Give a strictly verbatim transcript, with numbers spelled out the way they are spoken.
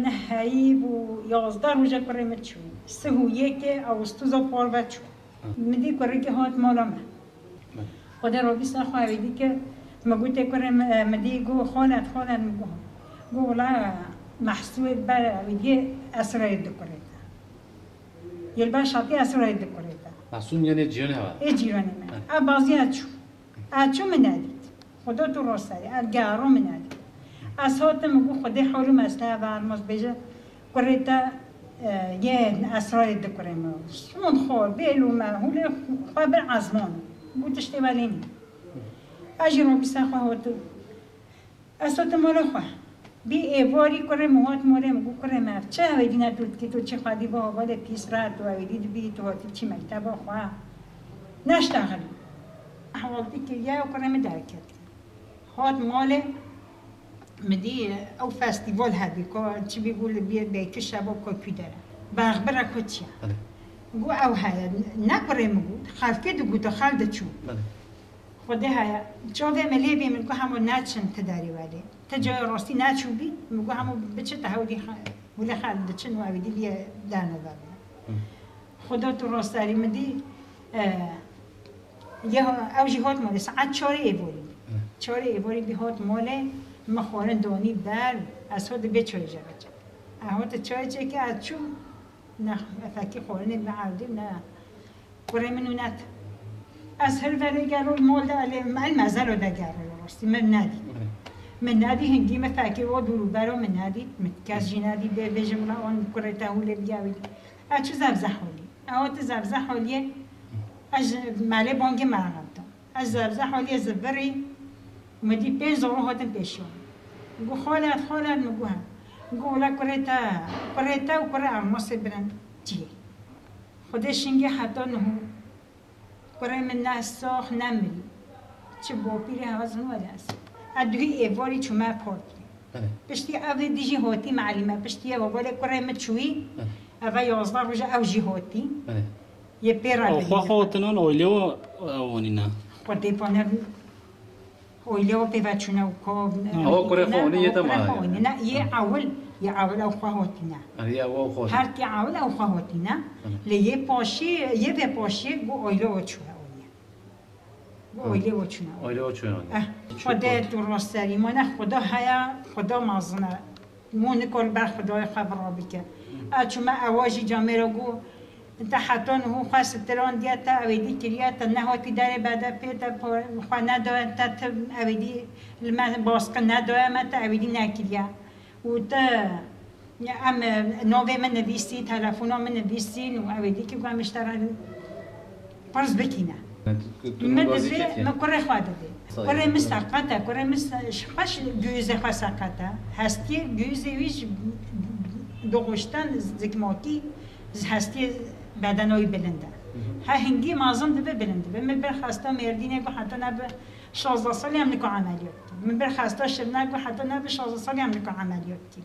Neheyî bû, yazdeh roja kurê min çû. Sih û yekê Awustuza parve çû. Min dî kurekî hat mala me. Xwedê rabîsta xwe, ewî dî ke min gotê kurê min, min dî got, "Xalet, xalet," min got. Got, "Wela Mehsûyê ber ewî dî esrayê dikurê te." Yê li ber şatî esrayê dikurê te. Mehsûn yanê cîranê hewa? Ê cîranê me. He. Ev baziya çû. Ez çû min nedît. Xweda tu rost serî. Ez gero min nedît. Ez hatim min got, "Xwedê hol û meslehe ve, Ermas bêje, kurê te, e, yê esrarê dikurê min." Şûn xor, bêl û mehûlê xwe bir ezman. Got, "Tiştê welê nî." Ez jî rabîsta xwe hatim. Ez hatim mala xwe. Bî êvarî kurê min hat malê min, got, "Kurê min, ev çi ew ê dîne tu dikî, tu çi xwedî bo hevalê pîs re tu ew ê dî dibî, tu hatî çi mekteba xwe? Neştexilî." Ehwaltî kiriye û kurê min derket. Hat malê, min dî ew festîval hebî, ku çi bî bû li bî belkî şeva ku kû dere. Bexbira ku çi ye? Belê. Got, "Ew heye." Ne kurê min got, xelkê digot, xel diçû. Belê. Xwedê heye. Çavê min lê bî, min got, "Hemo neçin ti derê welê." Ti cayê rastî neçûbî, min got, "Hemo biçin ti hewlî xe-, hûlê xelk diçin û ewî dî bîye derneve." Hı. Xweda tu rost serî min dî, e, ye, ew jî hat malê, saet çarê êvarî. Hı. Çarê êvarî bî hat malê, min xwarin danî ber, ez hat dibê çayê jê veçe. Ez hat çayê çêke, ez çûm, ne, efekî xwarinê min ewdî, ne. Kurê min û net. Ez her verê gelo li mal de, elê, el mezelo de gelo rastî, min nedît. Belê. Min nedî, hingî min fekî o dûr û bero min nedît, min kes jî nedî, bê bêjim la on kurê te hûlê bigewî. Ez çû zevzeh holî. Ew ti zevzeh holiyê, ez ji melê bangê me re da. Ez zevzeh holiyê zivirî, min dî pênc zoro hatin pêşiya min. Got, "Xalet, xalet," min got, he. Got, "Wela kurê te, kurê te û kurê Ermasê birin cihê." Xwedê şingê heta niho kurê min ne sax ne mirî. Çi bopîrê hazin were ez. Ez duhî êvarî çûme parkê. Belê. Piştî ev ê dijî hotî melîme. Piştî ev balê kurê min çûyî. Belê. Eve yazdeh roja ew jî hotî. Belê. Yê pê re Ew xwe xwe hotinan oylê û, e, wanîne. Xwedê paner Oylê û pê ve çûne û ko, Awa kurê xwe onî yê te kurê xwe maye. Onî. Ne, yê ewil, yê ewil ew xwe hotîne. Erê, ew xwe hotîne. Her kê ewil ew xwe hotîne. Hı. Lê yê paşî, yê vê paşî got oylê û çûye onî. Got Hı. oylê û çûne. Oylê û çûye onî. Eh, Çû Xwedê kot. Tu rost serî mane, Xweda heye, Xweda mezin e. Mû nikol ber Xwedayê xwe vira bike. Ez çûme ewa jî camêra got, te heta niho xwe stirandiye, te ewêdî kiriye, te nehatî derê bede pê, te pa-, xwe nedaye, te ti ewêdî li me baskı nedaye me, te ewêdî nekiriye. Û te, em, navê min nivîsî, telefona min nivîsîn û ewêdî ki got, em ji te re Qurz bikîne. Tu, tu Min dibê, min kurê xwe dibê. Sayın. Kurê min seqet e, kurê min se-, ji xwe ji guyuzê xwe seqet e. Hestiyê guyuzê wî ji doğuştan zikmakî, ji hestiyê bedena wî bilind e. Hı hı. He hingî mazin dibe bilind dibe. Min bir xesta Mêrdînê got heta nebe şazdeh salî em niko emeliyat bikî. Min bir xesta Şirne got heta nebe şazdeh salî em niko emeliyat bikî.